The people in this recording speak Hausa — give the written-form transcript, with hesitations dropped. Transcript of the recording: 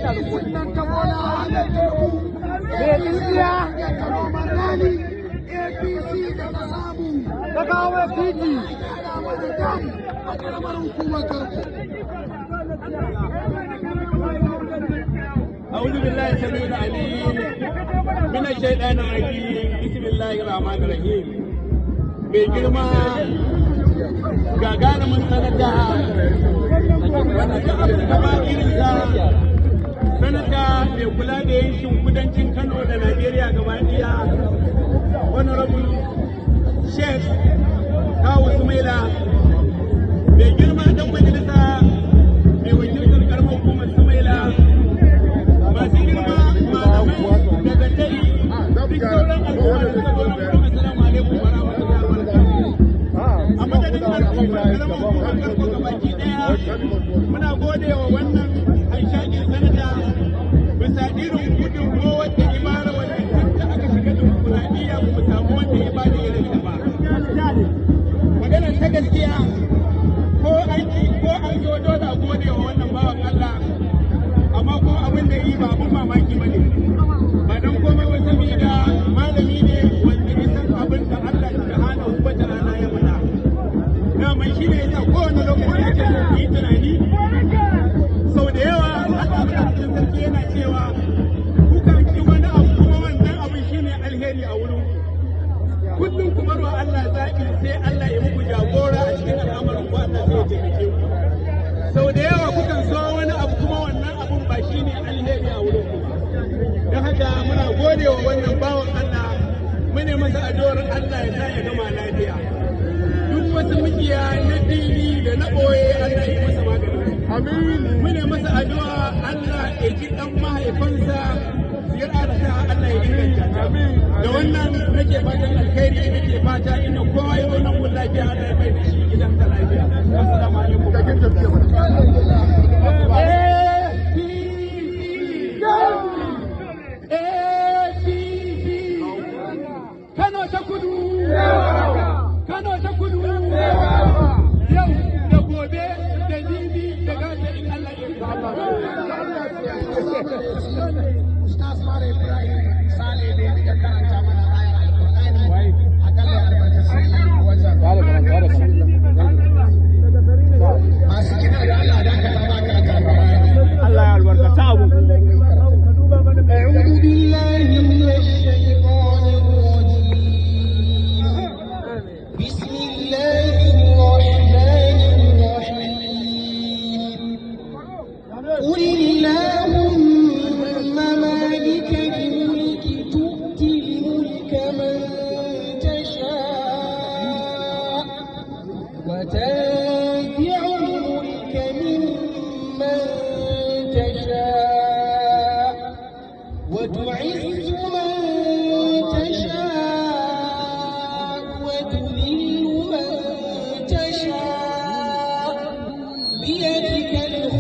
APC nan ta Bola Ahmed Tinubu. Mai tsintsiya. Ta noman rani APC da ta samu. Ta kawo titi. Gyara mana dam a karamar hukumar Karko. أعوذ بالله السميع العليم من الشيطان الرجيم بسم الله الرحمن الرحيم. Mai girma gagarumin sanata wanda ta Afirka ba irinsa, sanata mai kula da yankin kudancin Kano da Najeriya gaba ɗaya, Honorable Sheikh Kawu Sumaila, mai girma dan majalisa mai wakiltar karamar hukumar Sumaila, masu girma malamai daga tai, duk sauran al'umma da suka zo nan gurin, assalamu alaikum wa rahmatullahi wa barakatuh. A madadin al'ummar karamar hukumar Karko gabaki daya, muna gode wa wannan hanshakin sanata bisa irin gudunmawar da ibara wanda tun da aka shiga dimokuraɗiyya ba mu samu wanda ya bada irin ta ba. Maganar ta gaskiya, ko an ki ko an zo, dole a gode wa wannan bawan Allah. Amma ko abin da yi ba abin mamaki ba ne, ba don komai ba saboda malami ne wanda ya san abin da Allah subhanahu wa ta'ala ya faɗa. Daman shi ne yasa kowane lokaci ake so ku yi tunani. Sau da yawa Allah madaukakin sarki yana cewa kukan ki wani abu, kuma wannan abin shine alheri a wurin ku. Kullum ku bar wa Allah zaɓi, sai Allah ya muku jagora a cikin al'amarin ku, Allah sai ya taimake ku. Sau da yawa kukan so wani abu, kuma wannan abun ba shine alheri a wurin ku ba. Don haka muna gode wa wannan bawan Allah, mune masa addu'ar Allah ya sa ya gama lafiya. Duk wasu mukiya na fili da na ɓoye, Allah ya masa maganin. Amin. Mune masa addu'a Allah ya ji dan mahaifansa, ziyararsa Allah ya inganta ta. Da wannan nake fatan alkhairi, nake fata inda kowa ya zo nan gun lafiya, Allah ya mai da shi gidansa lafiya. Assalamu alaikum. APC! APC! Kano ta Kudu! Kano ta Kudu! Yau da gobe da jibi da gata in Allah ya Ustaz Malam Ibrahim Sale da ya riga karanta mana ayar Alkur'ani, akalla albarkaci wajen. Masu kiɗa, da Allah dakata, ba karanta Alkur'ani. Allah ya albarkata abu. أعوذ بالله من الشيطان الرجيم. بسم الله الرحمن الرحيم. قل اللهم مالك الملك تؤتي الملك من تشاء وتنزع الملك ممن تشاء وتعز